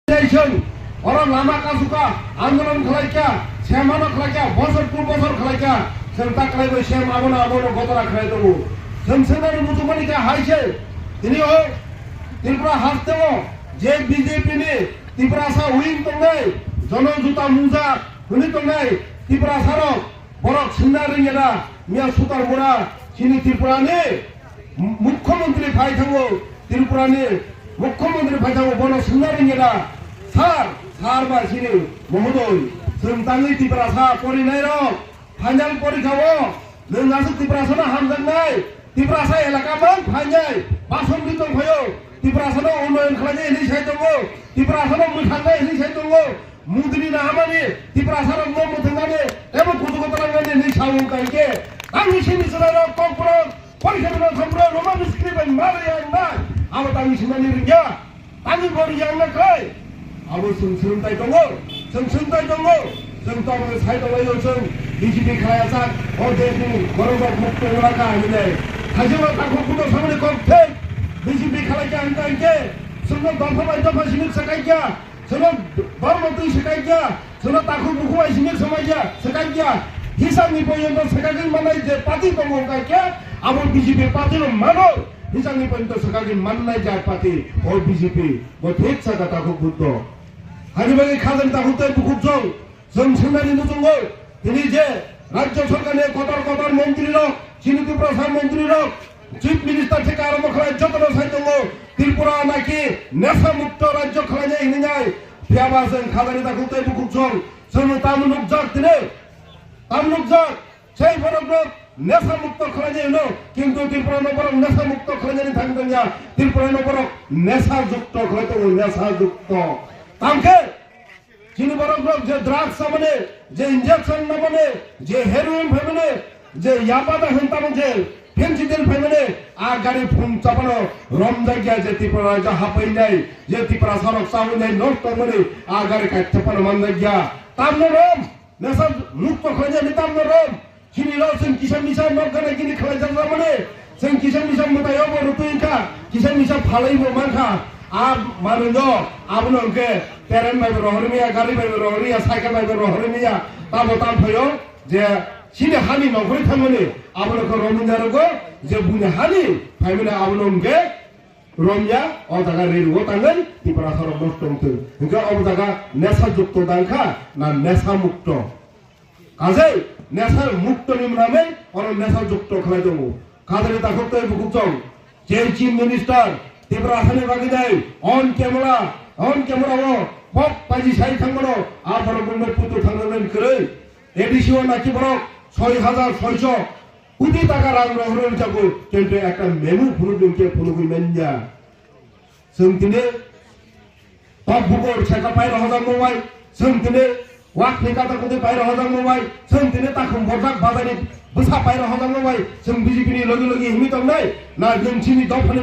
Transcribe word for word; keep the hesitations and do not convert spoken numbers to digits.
Nation, oro lama kasuka, andolon khlaikha, semano khlaikha, bosor pur bosor khlaikha, chwng ta khlaibai sem abono abono gotora khlai tongo. Chwng swnani muchungmani khe hai se, tini o Tripura hasteo je B J P ni Tiprasa wing tongnai, jono juta muja hwnwi tongnai Tiprasarok, borok swngna rwngya na, miya sutar bura chini Tripurani Mukhyamantri phai thango, Tripurani Mukhyamantri phai thango, bono swngna rwngya na, sir, sir ba chini mohodoi, chwng tangwi Tiprasa porinairok, final porikha o nwng aswk Tiprasano hamjaknai, Tiprasa elaka mang phainai, bason ri tong phaio, Tiprasano unnoyon khlainai hinwi sai tongo, Tiprasano mwthangnai hinwi sai tongo, Modini nahamani, Tiprasarokno mwthangmani, ebo kuchugo twlangnani hinwi sao wngkha hinkhe, tangwi sini chwrairok, kokborok, porikha rwna thambrok, Roman script bai ma rwya wngnai, abo tangwi sinani rwngya. Tangwi bo rwya wngna khlai. Abo chwng swrwngthai tongo, chwng swrwngthai tongo, chwng tongmani sai tonglaio chwng B J P khlaiya sak, o deshni borok rok mukto wngna kha hinwi. Thaisima takhuk buto samani kok thek, B J P khlai kha hinta hinkhe, chwngno dopha bai dopha simi swkai kha, chwngno dormo twi swkai kha, chwngno takhuk bukhuk bai simi swmai kha, swkai kha. Hisabni poyonto swkagwi manai je party tongo wngkha khe, abo B J P party no mano. Hisabni poyonto swkagwi mannai je party, o B J P, bo thik saka takhuk buto. Hani bagwi khajani takhuk tei bukhuk jong, chwng swngnani muchungo, tini je Rajya Sarkarni kotor kotor montri rok, chini Tiprasa montri rok, Chief Minister theke arombo khlai jotono sai tongo, Tripura naki nesa mukto rajyo khlainai hinwi nai, phiyaba chwng khajani takhuk tei bukhuk jong, chwng tamo nukjak tini, tamo nukjak, Sei borok rok nesa mukto khlainai hwno, kintu Tripura no borok nesa mukto khlainani thang tongya, Tripura no borok nesa jukto khlai tongo, nesa jukto. Tamkhe chini borok rok je drugs samani, je injection namani, je heroin phaimani, je yaba da hwn tamo je fentanyl phaimani, a gari phung chapano romjakya je Tripura rajyo hapainai, je Tiprasa rok chawi nai nok tongmani, a gari kaithapano manjakya. Tamno rom, nesa mukto khlainani tamno rom. Chini rok chwng kisa misa nok gana gini khlai jak mani. Chwng kisa misa mwtai obo rwtwi wngkha. Kisa misa phalai bo mankha. A manwi no abono hwnkhe terem bai bo rohorwi maya, gari bai bo rohorwi ya, cycle bai bo rohorwi maya. Tamo tam phaio je chini hani nongkhorwi thangmani. Abono khe romwi narogo je buini hani phaimani abono hwnkhe romya, o jaga rerwo tangwi Tiprasa rok nosto wngtwi. Hwnkhe obo jaga nesa jukto dangkha na nesa mukto? Kajai nesa mukto ni mwnamwi oro nesa jukto khlai tongo. Kajani takhuk tei bukhuk chong. Je Chief Minister Tiprasa ni bagwi dai on camera, on camera o pok paji sai thangmano a borok no putu thangna nani kwrwi. A D C o naki borok soi hajar soiso koti taka rang rohorwi jago, kintu ekta memo phunuk nungke phunugwi manya. Chwng tini tok bukur seka pai rohorjak mung bai, chwng tini wak ni kata koti pai rohorjak mung bai, chwng tini takhum borjak bazar ni bwsa pai rohorjak mung bai, chwng B J P ni logi logi himwi tongnai, na nwng chini dopha ni